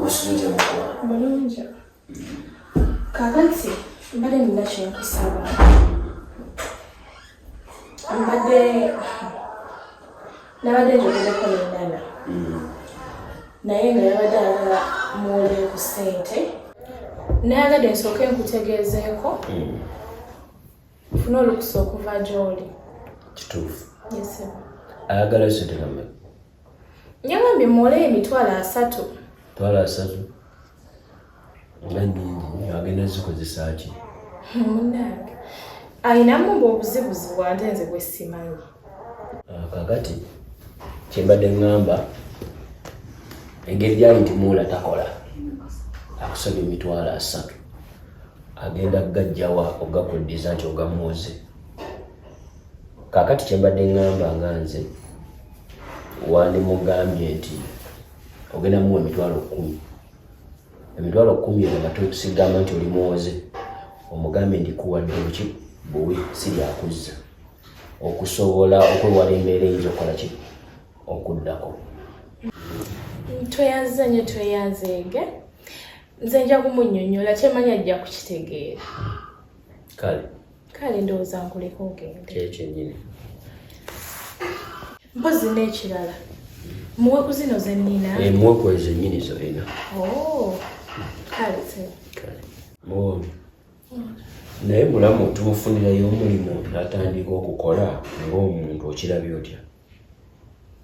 Wasuze otya mukwano? Bulungi. Kakati mbadde nina kyenkusaba. Mbadde nabadde njogereko ne Nana. Naye nga yabadde ayagala muwole ku ssente. Nayagadde nsooke nkutegeezeeko. Nfune olukusa okuva gy'oli. Kituufu. Yes, sir. Ayagala ssente nga mmeka? Yagambye muwole 300,000. 300,000 nga nnyingi nnyo, agenda zikozesa ki? Munnange ayinamu mbu obuzibuzibu ate nze bwe simanyi. Ah, kakati kyembadde ŋŋamba engeri gyali nti muula takola akusaba 300,000 agenda gajjawa ogakuddiza nti ogamuwoze. Kakati kyembadde ŋŋamba nga nze wandimugambye nti ogenda muwa 10,000. 10,000 ezo nga tosigamba nti oli muwoze, omugambe nti kuwadde buki buwi si lyakuzza, okusobola okwewala embeera eyinza okukola ki okuddako. Tweyanziza nnyo, tweyanzeege. Nze nja kumunnyonnyola, kyemanyi ajja kukitegeera. Kale. Kale ndowooza nkuleka ogende. Kyekyennyini. Mpozi n'ekirala, muwe ku zino ze nnina. Eh, muwe ku ezo ennyini zolina. Oh, kale se. Kale muwonge naye mulamu tumufunirayo omulimu n'atandika okukola ng'omuntu, okirabye otya?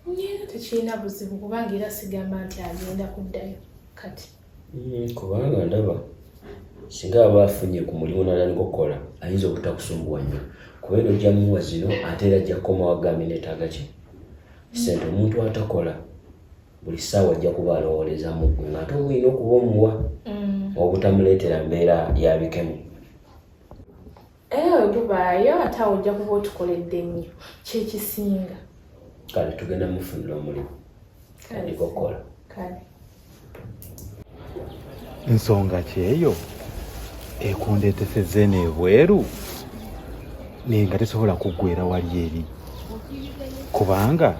Era tekirina buzibu kubanga era sigamba nti agenda kuddayo kati. Kubanga ndaba singa aba afunye ku mulimu n'atandika okukola ayinza obutakusumbuwa nnyo, kuba eno ojja muwa zino ate era ajja kukomawo agambye neetaaga ki sente. Omuntu atakola buli ssaawa ajja kuba alowooleza mu ggwe ng'ate oba olina okuba omuwa obutamuleetera mbeera ya bikemu. Era bwe gubaayo ate awo ojja kuba otukoledde nnyo, kyekisinga. Kale tugenda mufunira omulimu tandika okukola. Kale. Nsonga kyeyo ekundeetesezza eno ebweru naye nga tesobola kuggwera wali eri, kubanga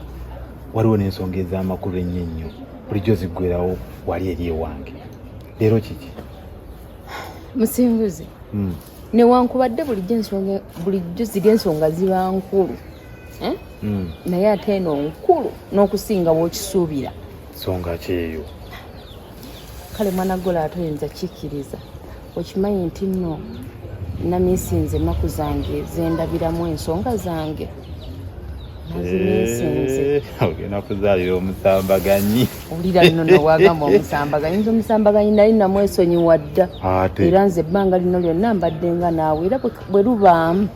waliwo n'ensonga ez'amakulu ennyo ennyo bulijjo ziggwerawo wali eri ewange. Leero kiki? Musinguzi, newankubadde bulijjo ensonga bulijjo ziri ensonga ziba nkulu, eh? Naye ate eno nkulu n'okusinga w'okisuubira. Nsonga kyeyo? Kale mwana gola ate oyinza kikkiriza, okimanyi nti nno namisinze ennaku zange zendabiramu ensonga zange, nazimisinze. Eh, ogenda kuzaalira omusambaganyi. Owulira nno nowagamba omusambaganyi, nze omusambaganyi nali namwesonyiwa dda. Ate era nze ebbanga lino lyonna mbadde nga naawe, era bwe lubaamu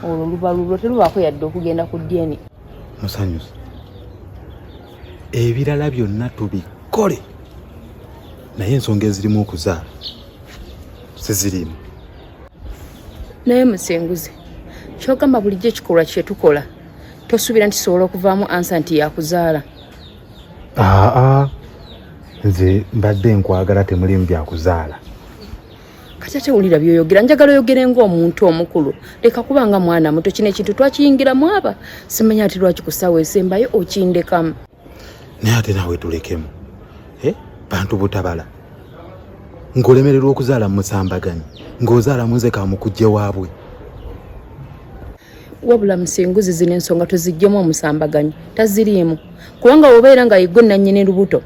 olwo luba lulwo, terubaako yadde okugenda ku DNA. Musanyusa, ebirala byonna tubikole naye ensonga ezirimu okuzaala siziriimu. Naye musinguzi, kyogamba bulijjo ekikolwa kyetukola tosuubira nti kisobola okuvaamu answer nti yakuzaala? Aa, nze mbadde nkwagala, temulimu byakuzaala. Kati ate wulira byoyogera, njagala oyogere ng'omuntu omukulu, leka kuba nga mwana muto. Kino ekintu twakiyingiramu aba simanya ati lwaki ku ssaawa esembayo okindekamu. Naye ate naawe tulekemu. Eh, bantu butabala ng'olemererwa okuzaala mu musambaganyi ng'ozaala mu nze kamukujje waabwe. Wabula musinguzi, zino ensonga tuziggyemu omusambaganyi, taziriimu, kubanga wobeera nga yegwe nannyini lubuto,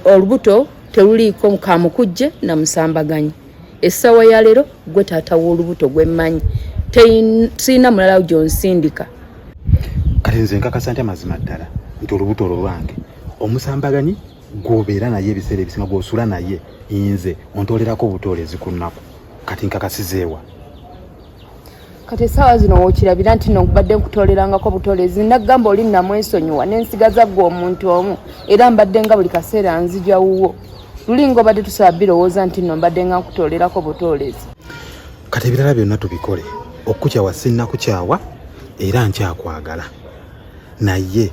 olubuto teruliiko kamukujje na musambaganyi. Essaawa ya leero gwe taata w'olubuto gwe mmanyi, sirina mulala gy'onsindika. Kati nze nkakasa nti amazima ddala nti olubuto olwo lwange. Omusambaganyi gwobeera naye ebiseera ebisinga gwosula naye, nze ontolerako obutoolezi ku nnaku, kati nkakasizeewa? Kati essaawa zino wookirabira nti no mbadde nkutolerangako butolezi, nagamba oli namwesonyiwa nensigaza ggwe omuntu omu, era mbadde nga buli kaseera nzija wuwo luli nga obadde tusaba birowooza nti nno mbadde nga nkutolerako butoolezi. Kati ebirala byonna tubikole, okukukyawa sinnakukyawa era nkyakwagala, naye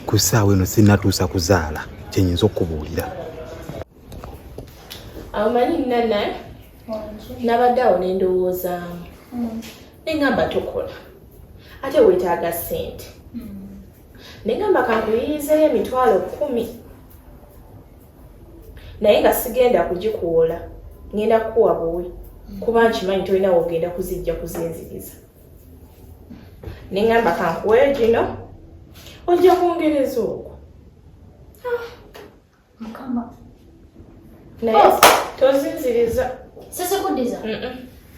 ku ssaawa eno sinnatuusa kuzaala, kyenyinza okukubuulira. Amanyi nana nabadde awo nendowoozaamu neŋŋamba tokola ate weetaaga ssente, neŋŋamba kankuyiyizeeyo 10,000. Naye nga sigenda kugikuwola, ngenda kukuwa buwi kuba nkimanyi tolina wogenda kuzijja kuzinziriza. Neŋŋamba kankuweyo gino, ojja kwongereza okwo. Mukama. Naye Oh. tozinziriza. Sisikuddiza.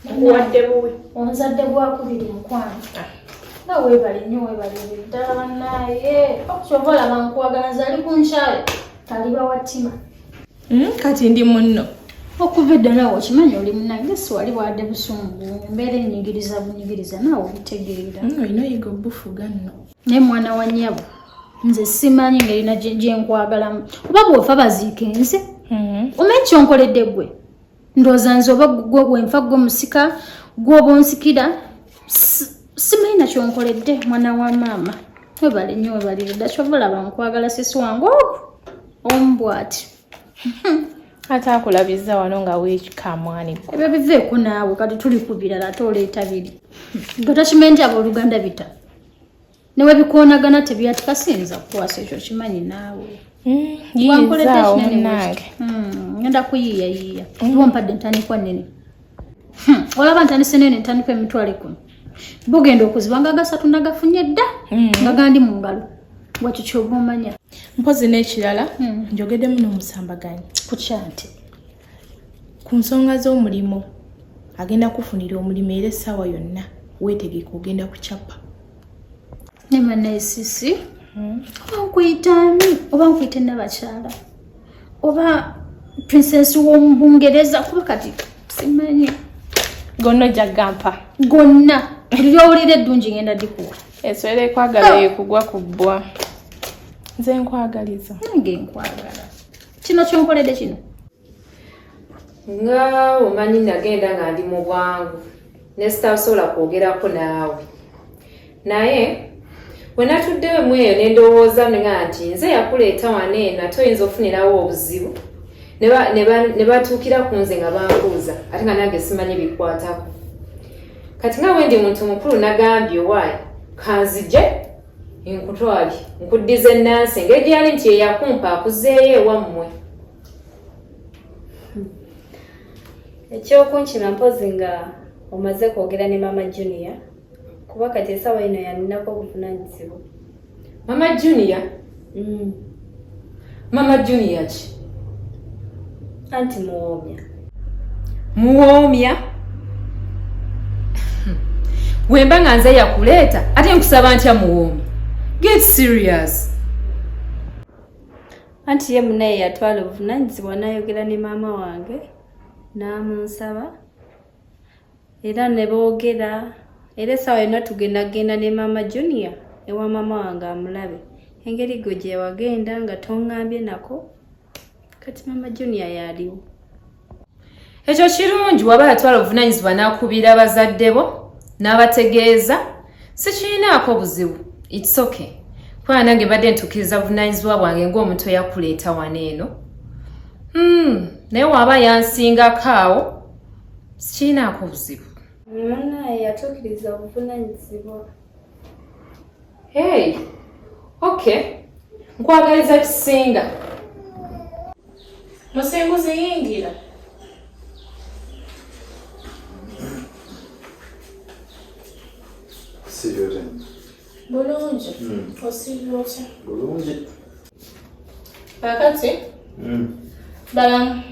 Nkuwadde buwi. Onzadde gwakubiri mukwano. Ah. Nga weebale nnyo, weebale ddala bannaaye. Kyova olaba nkwagala, nze ali ku nkyayo taliba wa ttima. Kati ndi munno. Okuva edda naawe okimanyi oli munnange, si wali bwadde busungu, embeera enyigiriza bunyigiriza, naawe obitegeera. Olina oyiga obufuga nno. Naye mwana wa nnyabo, nze simanyi ngeri na gye nkwagalamu, oba bw'ofa baziike nze. Omanyi kyonkoledde ggwe? Ndowooza nze oba gwe wenfa gwe musika, gwe oba onsikira, simanyi nakyonkoledde mwana wa maama. Webale nnyo, webalire dda. Kyova olaba nkwagala sisi wange ogwo omu bw'ati. Ate akulabiza wano nga weekamwani. Ebyo biveeko naawe, kati tuli ku birala ate oleeta biri. Gwe tokimanyi nti abooluganda bita newe bikoonagana tebyatika? Siyinza kukwasa ekyo, kimanyi naawe. Wankoledde Yiyizaawo kinene. munnange. Ngenda kuyiiyayiiya oba ompadde entandikwa nnene. Olaba ntandise nene entandikwa 100,000, bugenda okuziba nga gasatu nagafunye dda nga gandi mu ngalo, wakyo kyoba omanya. Mpozi n'ekirala, njogeddemu n'omusambaganyi. Kutya nti? Ku nsonga z'omulimu, agenda kufunira omulimu era essaawa yonna weetegeka ogenda kucapa. Ne banaesisi, oba nkuyitaani, oba nkuyite nabakyala, oba princess w'omu Bungereza, kuba kati simanyi. Gonna ojja gampa. Gonna, buli lyowulira eddungi ngenda dikuwa. Eswera ekwagala yekugwa ku bbwa. Nze nkwagaliza. Nange nkwagala. Kino kyonkoledde kino. Nga omanyi nagenda nga ndi mu bwangu ne sitasobola kwogerako naawe, naye we natuddeemu eyo ne ndowooza nga nti nze yakuleeta wano eno, ate oyinza ofunirawo obuzibu ne batuukira ku nze nga bambuuza, ate nga nange simanyi bikwatako. Kati nga bwe ndi muntu mukulu, nagambye owaayi kanzije nkutwale nkuddize enansi engeri gyali nti yeyakumpa akuzeeyo ewammwe. Ekyokunkima mpozi nga omaze kwogera ne Mama Junior, kuba kati essaawa eno yaninako obuvunanyizibwa. Mama Junior? Mama Junior ki? Anti muwoomya. Muwoomya? Wemba nga nze yakuleeta, ate nkusaba ntya muwoomya? Get serious. Anti ye munaye yatwala obuvunanyizibwa n'ayogera ne maama wange n'amunsaba, era ne boogera, era essaawa yonna tugenda genda ne Maama Junior ewa maama wange amulabe. Engeri gwe gye wagenda nga toŋŋambye nako, kati Maama Junior yaliwo. Ekyo kirungi, waba yatwala obuvunanyizibwa n'akubira abazadde bo n'abategeeza, sikirinaako buzibu, it's okay, kubanga nange mbadde ntuukiriza buvunanyizibwa bwange ng'omuntu eyakuleeta wano eno. Naye waba yansingako awo, sikirinaako buzibu. Munaye yatuukiriza obuvunanyizibwa. Hey, okay, nkwagaliza kisinga. Musinguzi, yingira. Sibyote? Bulungi, osiibye otya? Bulungi. Kakati balamu.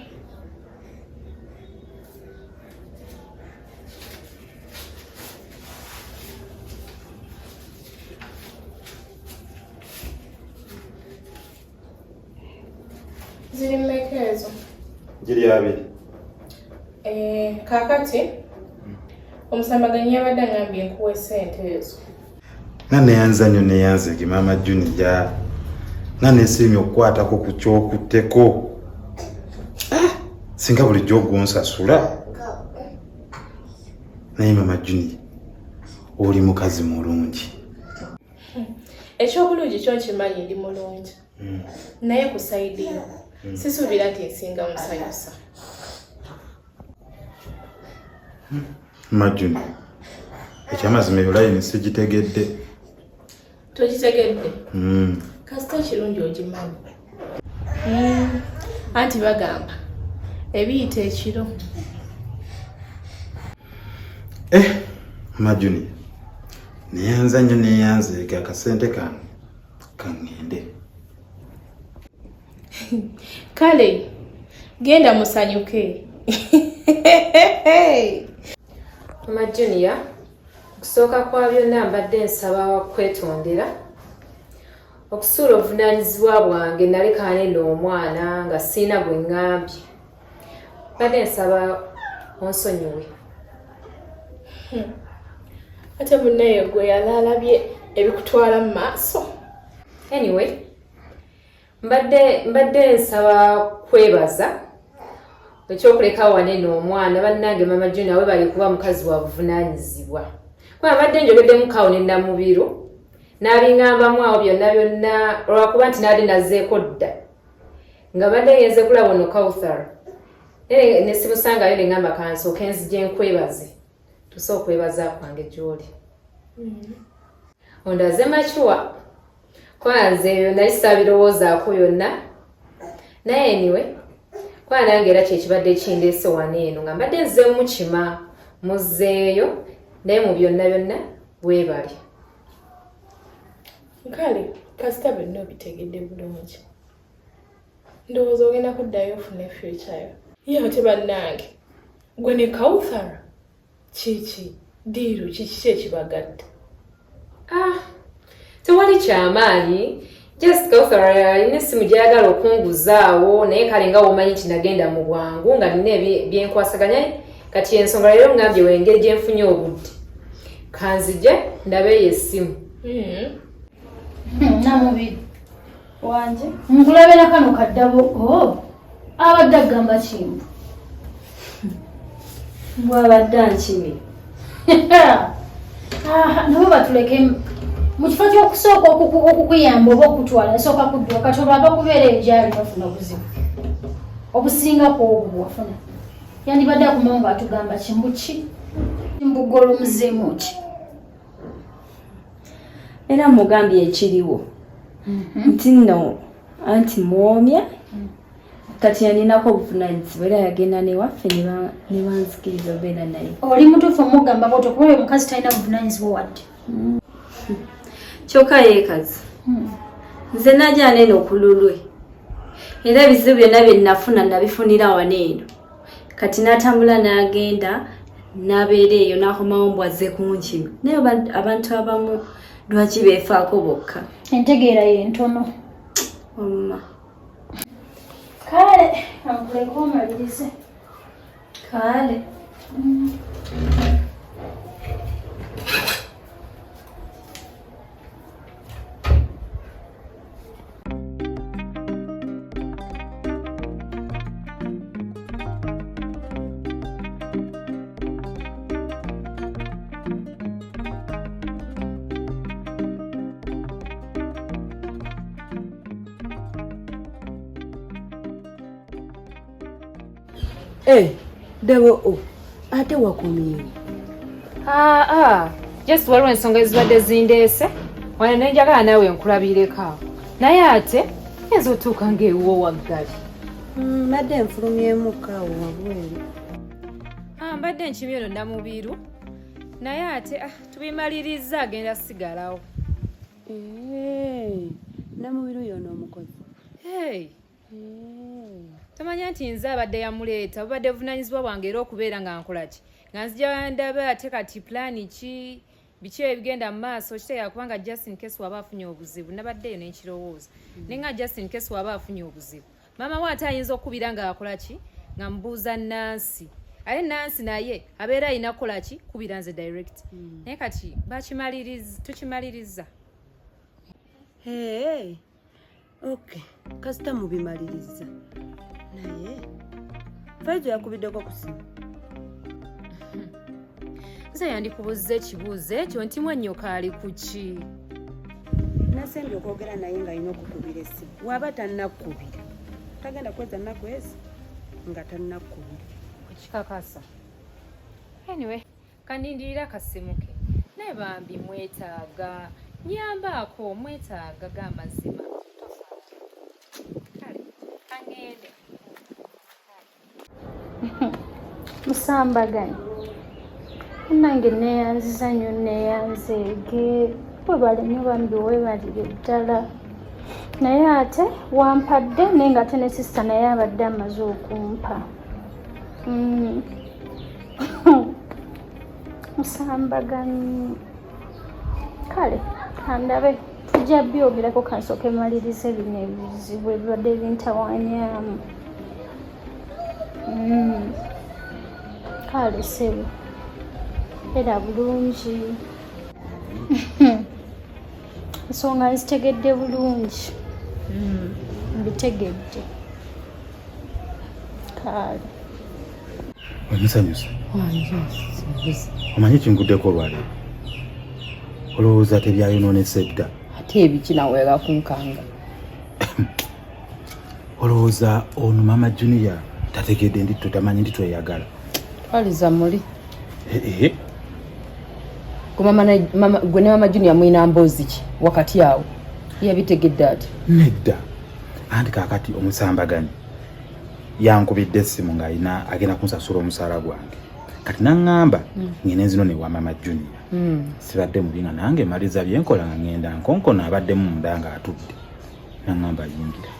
Ziri mmeka ezo? Giri 20. Eh, kakati omusambaganyi yabadde angambye nkuwa esente ezo. Nga neyanza nnyo, neyanzege Maama Junior, nga nesiimye okukwatako ku kyokutteko. Ah, singa bulijjo ogwonsasula. Naye Maama Junior, oli mukazi mulungi. Ekyobulungi kyo nkimanyi ndi mulungi, naye ku side yo sisuubira nti nsinga musanyusa. Mama Junior, ekyamazima eyo layini sigitegedde. Togitegedde? Mm. Kasita kirungi ogimanyi. Anti bagamba ebiyita ekiro. Eh, Majuni neyanza nnyo neyanzeege akasente kange kaŋŋende. Kale genda musanyuke. Mama Junior, okusooka kwa byonna mbadde nsaba kwetondera okusuula obuvunaanyizibwa bwange nalekaane n'omwana nga sirina gwe ŋŋambye. Mbadde nsaba onsonyiwe. Ate munnaye gwe yalaalabye ebikutwala mu maaso. Anyway, mbadde mbadde nsaba kwebaza ekyokuleka wane n'omwana bannange mama Junior webale kuba mukazi wa buvunaanyizibwa kuba mbadde njogeddemu kawo ne Namubiru n'abingambamu awo byonna byonna olwakuba nti naadde nazeeko dda nga mbadde ngenze kulaba ono Kauthar naye ne simusangayo ne ngamba kansooke nzije nkwebaze tuse okwebaza kwange gy'oli ondaze macuwa kuba nze ebyo nali saabirowoozaako byonna naye anyway kuba nange era kyekibadde kindeese wano eno nga mbadde nze mukima muzzeeyo naye mu byonna byonna weebale. Kale kasita byonna obitegedde bulungi, ndowooza ogenda kuddayo ofune future yo. Ye ate bannange gwe ne Kauthar kiki diiru kiki ki ekibagatta? Ah, tewali kyamaanyi just Kauthar alina essimu gy'ayagala okunguzaawo naye kale nga womanyi nti nagenda mu bwangu nga nina byenkwasaganya kati ensonga leero ngambye wengeri gye nfunye obudde kanzije ndabe eyo essimu. Namubiri wanje nkulabira kano kaddabo oh, abadde agamba kimbu bwabadde ankimye. Nabo batuleke mu kifo ky'okusooka okukuyamba oba okutwala asooka kudduka kati olwo abakubeera eyo gyali bafuna obuzibu obusinga ku obwo bwewafuna. Yandibadde akomawo nga atugamba kimbu ki mbuga olumuzeemu ki. Era mugambye ekiriwo nti nno anti mwomya kati yaninako obuvunaanyizibwa era yagenda newaffe ne banzikiriza obeera naye. Oli mutuufu omugamba bwotyo kuba oyo omukazi talina buvunaanyizibwa wadde. Kyokka yeekazi nze najja neeno ku lulwe era ebizibu byonna bye nafuna nabifunira wano eno kati n'atambula n'agenda n'abeera eyo n'akomawo mbu azze kunkima naye abantu abamu lwaki beefaako bokka? Entegeera ye ntono. Wamma. Kale ankuleke omalirize. Kale. Eh, dabo o ate wakomyewo? Ah, ah. Just waliwo ensonga ezibadde zindeese wano ne njagala naawe nkulabireko awo naye ate yinza otuuka ng'ewuwo waggali. Mbadde nfulumyemu kaawo wabweru. Ah, mbadde nkimye ono Namubiru naye ate tubimaliriza agenda sigalawo. Namubiru yono omukozi. Hey. Tomanya nti nze abadde yamuleeta bubadde buvunaanyizibwa bwange era okubeera nga nkola ki nga nzija ndabe ate kati pulaani ki biki ebigenda mu maaso kitegeera kubanga just in case waba afunye obuzibu nabadde eyo nenkirowooza naye nga just in case waba afunye obuzibu maama we ate ayinza okukubira nga akola ki nga mubuuza Nansi ate Nansi naye abeera alina kukola ki kubira nze direct naye kati bakimaliriza tukimaliriza. Hey. Okay, kasita mubimaliriza. Naye Faizo yakubiddeko ku ssimu. Nze yandikubuzza ekibuuzo ekyo nti mwannyoko ali ku ki? Nasembye okwogera naye ng'alina okukubira essimu. Waba tannakubira, tagenda kweza nnaku ezi nga tannakubira. Okikakasa? Anyway, kanindirira akasimu ke naye bambi mwetaaga nyambaako mwetaaga g'amazima. Kale kangende. Musambaganyi munange, neeyanziza nnyo, neeyanzeege, webale nnyo bambi, weebalire ddala. Naye ate wampadde, naye nga ate ne sister naye abadde amaze okumpa. Musambaganyi, kale kandabe, tujja byogerako, kansooke malirize bino ebizibu ebibadde bintawanyamu. Kale ssebo, era bulungi, ensonga nzitegedde bulungi. Mbitegedde, kale. Omusanyusa, omanyi kinguddeko olwaleero, olowooza tebyayonoonese dda? Ate ebiki nawe kunkanga? Olowooza ono Mama Junior tategedde ndi tutamanyi nti tweyagala? Twaliza muli. Eh, eh. Gwe ne Mama Junior mulina mboozi ki wakati awo? Yabitegedde ati? Nedda, anti kaakati omusambaganyi yankubidde essimu ng'alina agenda kunsasula omusaala gwange. Kati naŋŋamba ngende nzino ne wa Mama Junior. Sibadde mubi, nga nange maliza byenkola nga ŋŋenda nkonkona, abaddemu munda ng'atudde, naŋŋamba yingira,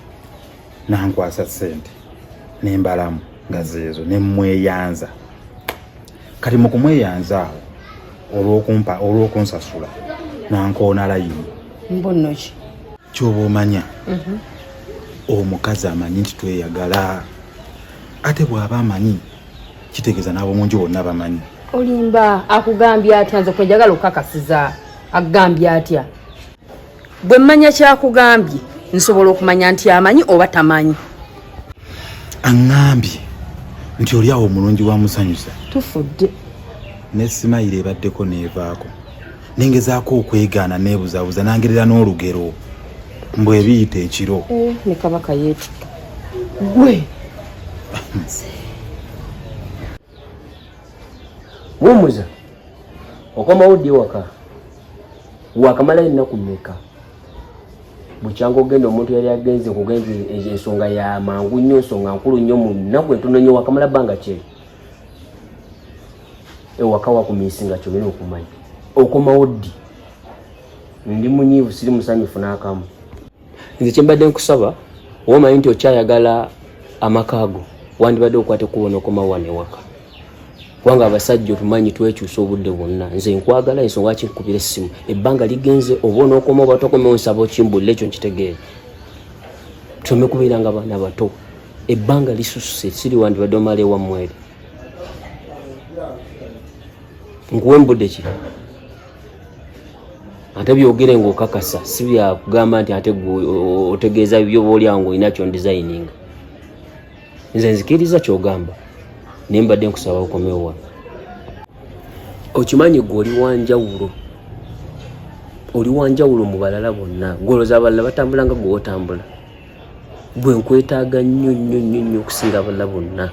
nankwasa ssente nembalamu nga zeezo, nemweyanza. Kati mu kumweyanza awo olw'okumpa, olw'okunsasula, nankoona layini. Mbuno ki? Kyoba omanya, omukazi amanyi nti tweyagala, ate bw'aba amanyi kitegeeza n'ab'omunju bonna bamanyi. Olimba, akugambye atya? Nze kwenjagala okukakasiza, akugambye atya? Bwe mmanya kyakugambye, nsobola okumanya nti amanyi oba tamanyi. Aŋŋambye nti oli awo omulungi wa musanyusa. Tufudde. Ne smile ebaddeko neevaako, nengezaako okwegaana, neebuzaabuza, nangerera n'olugero mbwe ebiyita ekiro. Eh, ne kabaka yeetikka gwe. Muwummuza, okomawo ddi ewaka? Wakamalayo ennaku mmeka? Bukyanga ogenda, omuntu yali agenze kugenza ensonga ya mangu nnyo, nsonga nkulu nnyo, mu nnaku entono nnyo. Wakamala bbanga ki ewaka? Wakumiisinga kyolina okumanya. Okomawo ddi? Ndi munyiivu, siri musanyufu n'akamu. Nze kyembadde nkusaba, oba omanyi nti okyayagala amaka ago, wandibadde okwata ekkubo n'okomawo wano ewaka, kubanga abasajja otumanyi twekyusa obudde bwonna. Nze nkwagala, ensonga ki nkubira essimu, ebbanga ligenze, oba onookoma oba tokomewo, nsaba okimbulira ekyo nkitegeere, tusome kubeera nga baana bato. Ebbanga lisusse, siri wandibadde omala ewammwe eri. Nkuwe mbudde ki? Ate byogere ng'okakasa, si byakugamba nti ate gwe otegeeza byoba oli awo ng'olina kyondesigninga. Nze nzikiriza kyogamba, naye mbadde nkusaba okomewo wano. Okimanyi gwe oli wanjawulo, oli wanjawulo mu balala bonna. Gwolooza abalala batambula nga gwe otambula? Gwe nkwetaaga nnyo nnyo nnyo nnyo okusinga abalala bonna.